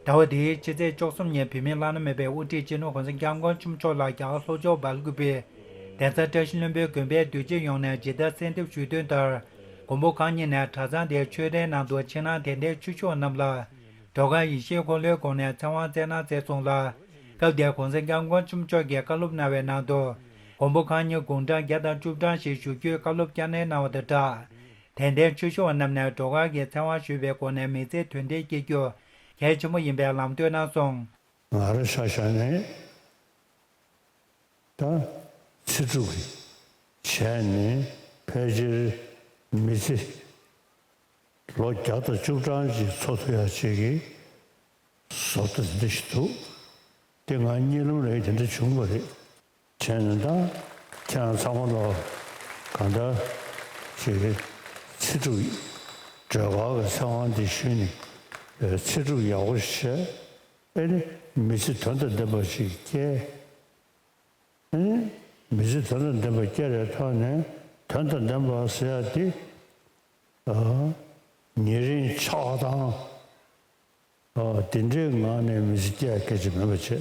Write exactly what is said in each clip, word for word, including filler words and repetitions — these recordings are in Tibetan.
ཟླ་བ་འདིའི་ཕྱི་ཚེས་བཅུ་གསུམ་ཉིན་བོད་མིའི་བླ་ན་མེད་པའི་དབུ་ཁྲིད་སྤྱི་ནོར་གོང་ས་སྐྱབས་མགོན་ཆེན་པོ་མཆོག་ལ་རྒྱ་གར་ལྷོ་ཕྱོགས་སྦེལ་ཀུ་པེ་གདན་ས་བཀྲ་ཤིས་ལྷུན་པོའི་དགོན་པའི་འདུས་སྤྱི་ཡོངས་ནས་ཇི་ལྟར་གསོལ་འདེབས་ཞུས་དོན་ལྟར། མགོན་པོ་གང་ཉིད་ནས་གྲྭ་ཚང་དེའི་ཆོས་རའི་ནང་དུ་ཕྱི་ནང་དད་ལྡན་ཆོས་ཞུ་བ་རྣམས་ལ་སྒྲོལ་དཀར་ཡེ་ཤེས་འཁོར་ལོའི་སྒོ་ནས་ཚེ་དབང་སྩལ་གནང་མཛད་སོང་ལ། སྐབས་དེར་གོང་ས་སྐྱབས་མགོན་ཆེན་པོ་མཆོག་གིས་བཀའ་སློབ་གནང་བའི་ནང་དུ། མགོན་པོ་གང་ཉིད་དགུང་གྲངས་བརྒྱ་དང་བཅུ་གྲངས་ཤིག་བཞུགས་རྒྱུའི་བཀའ་སློབ་བསྐྱར་ནན་གནང་བ་དང་སྦྲགས། དད་ལྡན་ཆོས་ཞུ་བ་རྣམས་ནས་སྒྲོལ་དཀར་གྱི་ཚེ་དབང་ཞུས་པའི་སྒོ་ནས་མི་ཚེ་དོན་འཕྲིན་སྐྱེལ་རྒྱུ་གལ་ཆེན་པོ་ཡིན་པའི་ལམ་སྟོན་གནང་སོང་། ང་རང་ཆ་བཞག་ནས་ད་ཚེ་སྒྲུབ་ཀྱི་བྱས་ནས་ཕལ་ཆེར་མི་ཚེ་ལོ་བརྒྱ་དང་བཅུ་གྲངས་ཅིག་འཚོ་ཐུབ་ཡག་ཅིག་གི་བཟོ་ལྟ་དེ་འདྲ་ཞིག་འདུག་དེ་ང་གཉིད་ལམ་ལ་དེ་འདྲ་བྱུང་བ་རེད། བྱས་ནས་ད་ཁྱེད་རང་ཚང་མ་ལ་གང་ལྟར་ཅིག་ཚེ་སྒྲུབ་སྒྲོལ་དཀར་གྱི་ཚེ་དབང་འདི་ཞུས་ནས་ཚེ་སྒྲུབ་ཡག་པོ་ཞིག་བྱས། ཨེ་ནི་མི་ཚེ་དོན་དང་ལྡན་པ་ཞིག་སྐྱེལ། ཨེ་ནི་མི་ཚེ་དོན་དང་ལྡན་པ་སྐྱེལ་བའི་ཐོག་ནས་དོན་དང་ལྡན་པ་ཟེར་ཡ་དེ་ཨ་ཉེ་རིང་ཆགས་སྡང་ཨ་དེ་འདྲའི་ངང་ནས་མི་ཚེ་སྐྱེལ་ཡ་སྐད་ཆ་མིན་པ་བྱས།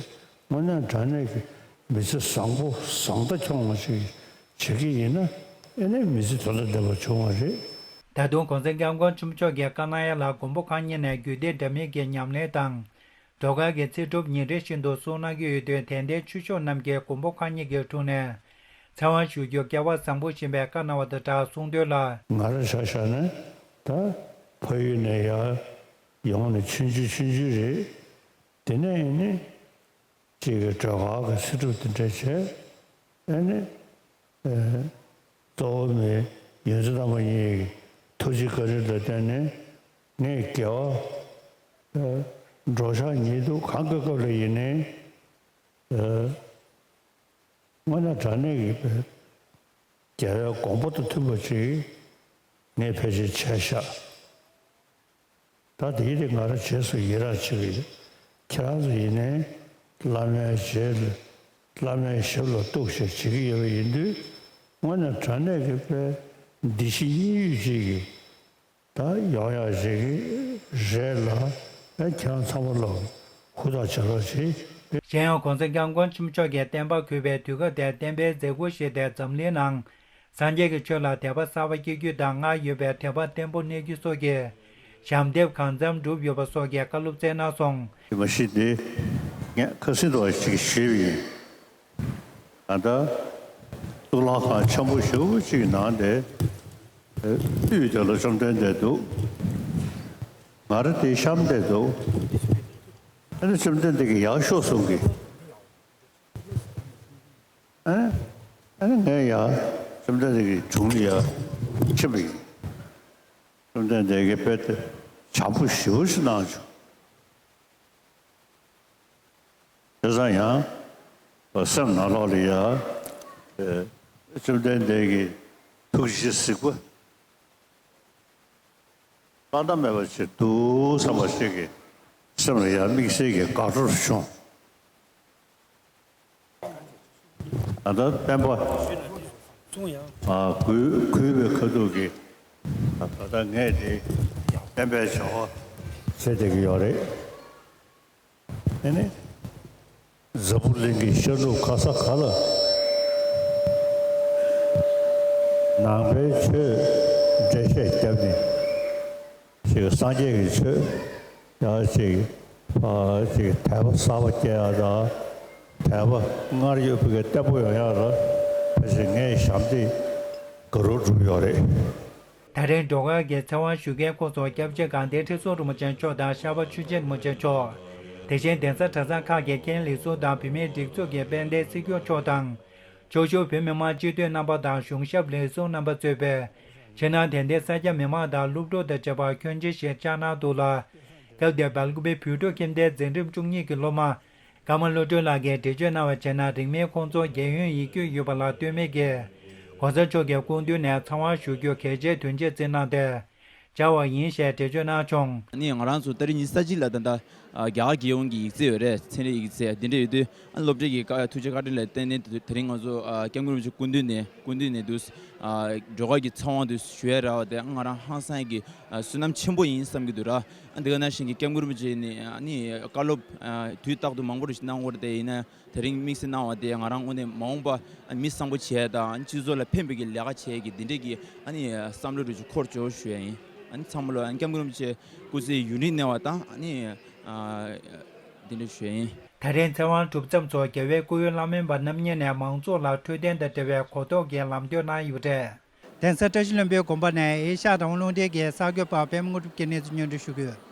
དངོས་གནས་དྲང་གནས་ཀྱི་མི་ཚེ་བཟང་པོ་བཟང་ལྟ་ཁྱོང་བ་ཞིག་བྱེད་ཀྱི་ཡིན་ན་ཨེ་ནི་མི་ཚེ་དོན་དང་ལྡན་པ་བྱུང་བ་རེད། ད་དུང་གོང་ས་སྐྱབས་མགོན་ཆེན་པོ་མཆོག་གིས་བཀའ་གནང་ཡ་ལ་མགོན་པོ་གང་ཉིད་ནས་རྒྱུད་སྡེ་འདྲ་མིན་གྱི་ཉམས་ལེན་དང་། སྒྲོལ་དཀར་གྱི་ཚེ་སྒྲུབ་ཉིན་རེ་བཞིན་དུ་གསུང་གནང་གི་ཡོད་དུས་དད་ལྡན་ཆོས་ཞུ་རྣམས་ཀྱིས་མགོན་པོ་གང་ཉིད་ཀྱི་དྲུང་ནས་ཚེ་དབང་ཞུ་རྒྱུ་སྐལ་བ་བཟང་པོ་ཡིན་པའི་བཀའ་གནང་བ་དང་སྦྲགས་གསུང་དོན་ལ། ང་རང་ཆ་བཞག་ན་ད་ཕ་ཡུལ་ནས་ཡར་ཡོང་ནས་ཆུང་ཆུང་ཆུང་ཆུང་རེད། དེ་ནས་ནི་གཅིག་གི་སྒྲོལ་དཀར་གྱི་ཚེ་སྒྲུབ་དེ་འདྲ་བྱས། ཨ་ནི་ཨེ་གཙོ་བོ་མི་ཡོན་ཏན་རྣམ་པ་གཉིས་ཀྱི་ཐུགས་རྗེ་བཀའ་དྲིན་ལ་བརྟེན་ནས་ངས་དགེ་བ་ཨེ་འགྲོ་འཆག་ཉེ་དུས་གང་གི་སྐབས་ལ་ཡིན་ནའི་ཨེ་དངོས་གནས་དྲང་གནས་ཀྱི་རྒྱལ་བའི་དགོངས་པ་དང་མཐུན་པ་ཅིག་ངས་ཕལ་ཆེར་བྱས་ཤག་ད་དེའི་རིགས་ང་རང་རྗེས་སུ་ཡི་རང་བྱེད་ཀྱི་ཡོད། ཁྱེད་རང་ཚོ་ཡིན་ནའི་བླ་མའི་རྗེས་ལ་བླ་མའི་ཞབས་ལ་གཏུགས་བྱས་བྱེད་ཀྱི་ཡོད་པ་ཡིན་དུས། དངོས་གནས་དྲང་གནས་ཀྱི་དཔེ་འདི་ཕྱི་གཉིས་ཡོད་ཅིག་གི་ད་ཡོང་ཡག་ཅིག་གི་རེད་ལ། ཨ་ཁྱེད་རང་ཚང་མ་ལ་ཧུར་ཐག་བྱེད་རོགས་བྱེད། གཞན་ཡང་གོང་ས་སྐྱབས་མགོན་ཆེན་པོ་མཆོག་གིས་བསྟན་པ་གུས་པའི་དུས་སྐབས་དེར་བསྟན་པའི་མཛད་ཁུར་བཞེས་ཏེ་འཛམ་གླིང་ནང་། སངས་རྒྱས་ཀྱི་ཆོས་ལ་དད་པ་གསར་པ་སྐྱེ་རྒྱུ་དང་སྔར་ཡོད་པའི་དད་པ་བརྟན་པོ་གནས་རྒྱུ་སོགས་ཀྱི་ཞལ་འདེབས་གང་འཚམ་བསྒྲུབས་ཡོད་པ་སོགས་ཀྱི་བཀའ་སློབ་སྩལ་གནང་སོང་། དེ་མ་གཞི་དེ་ངས་ཁ་སང་དུ་ཞིག་ཞུས་པ་ཡིན། ད་ལྟ་གཙུག་ལག་ཁང་ཆེན་པོ་ཞེ་པོ་ཅིག་ནང་དེ་དབུས་དེ་ལ་བཅོམ་ལྡན་འདས་འདུག་ང་རང་དེ་གཤམ་དེ་འདུག་ཨ་ནི་བཅོམ་ལྡན་འདས་ཀྱིས་ཡར་ཤོག་གསུང་གི། ཨ་ནི་ཨ་ནི་ངས་ཡར་བཅོམ་ལྡན་འདས་ཀྱི་དྲུང་ལ་ཡར་ཕྱིན་པ་ཡིན། བཅོམ་ལྡན་འདས་ཀྱིས་དཔེ་དེ་བྱམས་པོ་ཞེ་པོ་ཞིག་གནང་བྱུང་། བྱས་ཙང་ཡང་སེམས་ནང་ལོགས་ལ་ཡར་བཅོམ་ལྡན་འདས་ཀྱི་ཐུགས་རྗེ་གཟིགས་པ་བླ་ན་མེད་པ་ཞིག་འདུག་བསམ་པ་ཞིག་གིས་སེམས་ལ་ཡང་དམིགས་བསལ་གྱི་དགའ་སྤྲོ་བྱུང་། ད་ལྟ་བསྟན་པ་ཨ་གུས་གུས་པའི་ཁ་ཐུག་གིས་ད་ལྟ་ངས་དེ་བསྟན་པའི་བྱ་བ་བྱེད་བསྡད་ཀྱི་ཡོད་རེད། ཨ་ནི་འཛམ་བུ་གླིང་གི་ཤར་ནུབ་ག་ས་ག་ལ་ནང་པའི་ཆོས་འགྲེལ་བཤད་བརྒྱབ་ནས་ཅིག་སངས་རྒྱས་ཀྱི་ཆོས་ཡང་ཅིག་ཨ་ཅིག་དད་པ་གསར་པ་སྐྱེ་ཡག་དང་དད་པ་སྔར་ཡོད་པའི་བརྟན་པོ་ཡོང་ཡག་ལ་ཕལ་ཆེར་ངས་ཞབས་འདེགས་དགའ་རབ་བསྒྲུབས་ཡོད་རེད། ད་རིང་སྒྲོལ་དཀར་གྱི་ཚེ་དབང་ཞུ་མཁན་སྐུ་ཚོགས་སྐྱབས་རྗེ་དགའ་ལྡན་ཁྲི་ཟུར་རིན་པོ་ཆེ་མཆོག་དང་ཤར་པ་ཆོས་རྗེ་རིན་པོ་ཆེ་མཆོག་དེ་བཞིན་གདན་ས་གྲྭ་ཚང་ཁག་གི་རྒན་ལས་ཟུར་དང་བུད་མེད་སྒྲིག་འཛུགས་ཀྱི་དཔལ་ལྡན་སྲིད་སྐྱོང་མཆོག་དང་། ཆོས་ཞུ་བོད་མི་མང་སྤྱི་འཐུས་རྣམ་པ་དང་གཞུང་ཞབས་ལས་ཟུར་རྣམ་པ་གཙོས་པའི་ཕྱི་ནང་དད་ལྡན་སེར་སྐྱ་མི་མང་དང་སློབ་ཕྲུག་དང་བཅས་པ་ཁྱོན་ཆེ་ཞིག་བཅར་གནང་འདུག་ལ། སྐབས་དེར་སྦེལ་ཀོབ་བོད་ཕྲུག་ཁྱིམ་སྡེའི་འཛིན་རིམ་བཅུ་གཉིས་ཀྱི་སློབ་མ། ཀརྨ་བློ་གྲོས་ལགས་ཀྱིས་འགྲེལ་བརྗོད་གནང་བ་བྱས་ན། རིང་མིན་ཁོང་ཚོར་རྒྱལ་ཡོངས་ཡིག་རྒྱུགས་ཡོད་པ་ལ་ལྟོས་མེད་ཀྱིས་གོང་ས་མཆོག་གི་སྐུ་མདུན་ནས་ཚེ་དབང་ཞུ་རྒྱུ་གལ་ཆེའི་དོན་ཆེད་བརྩིས་གནང་སྟེ་བཅར་བ་ཡིན་ཞེས་འགྲེལ་བརྗོད་གནང་བྱུང་། ནི་ང་རང་ཚོ་ཏ་རིག་ཉི་ཤུ་རྩ་གཅིག་ལ་ད་ལྟ་ ཨ། རྒྱ་གར་རྒྱལ་ཡོངས་ཀྱི་ཡིག་ཚད་ཡོད་རེད། ཚན་རིག་ཡིག་ཚད་འདི་འདྲ་ཡོད་དུས། ཨ། སློབ་གྲྭའི་གི་བཀའ། ཐུགས་རྗེ་བཀའ་དྲིན་ལ་བརྟེན་ནས་དེ་རིང་ང་ཚོ། ཨ། སྐྱབས་མགོན་རིན་པོ་ཆེ་སྐུ་མདུན་ནས། སྐུ་མདུན་ནས་དུས། ཨ། སྒྲོལ་དཀར་གྱི་ཚེ་དབང་དུ་ཞུ་ཡ་རག་པ་དེ་ང་རང་ཧང་སང་གི། ཨ། བསོད་ནམས་ཆེན་པོ་ཡིན་བསམ་གྱི་འདུག་ར། ཨ། འདི་ག་ནང་བཞིན་གྱི་སྐྱབས་མགོན་རིན་པོ་ཆེ་ནས། ཨ་ནི་བཀའ་སློབ། ཨ། དུས་རྟག་ཏུ་མང་པོ་རེ་ཞིག་གནང་ཡོད་རེད། དེ་ཡིན་ན། དེ་རིང་དམིགས་བསལ་གནང་བ་དེ་ང་རང་ངོས་ནས་མ་འོངས་པ་མི་བཟང་པོ་བྱས་དང་། སྤྱི་ཚོགས་ལ་ཕན་པའི་གི་ལས་ཀ་བྱས་ཀྱི་འདི་འདྲའི་གི། ཨ་ནི་བསམ་བློ་རུ་ཅིག་འཁོར་ཆོག་ཞུ་ཡ་ཡིན། ཨ་ནི་ཚང་མ་ལ། ཨ་ནི་སྐྱབས་མགོན་རིན་པོ་ཆེ་སྐུ་ཚེ་ཡུན་རིང་གནས་པ་དང་། ཨ་ནི། ཨ། འདི་འདྲ་ཞུ་ཡ་ཡིན། དེ་རིང་ཚེ་དབང་གྲུབ་མཚམས་སུ་རྒྱལ་བའི་སྐུའི་བླ་སྨན་པ་རྣམ་གཉིས་ནས་མང་ཚོགས་ལ་འཕྲོད་བསྟེན་དང་འབྲེལ་བའི་གོ་རྟོགས་ཀྱི་ལམ་སྟོན་གནང་ཡོད་པ་རེད། གདན་ས་བཀྲ་ཤིས་ལྷུན་པོའི་དགོན་པ་ནས་ཨེ་ཤ་ཡ་རང་དབང་རླུང་འཕྲིན་གྱི་གསར་འགོད་པ་པད་མ་དངོས་གྲུབ་ཀྱིས་གནས་ཚུལ་སྙན་སྒྲོན་ཞུ་གི་ཡོད།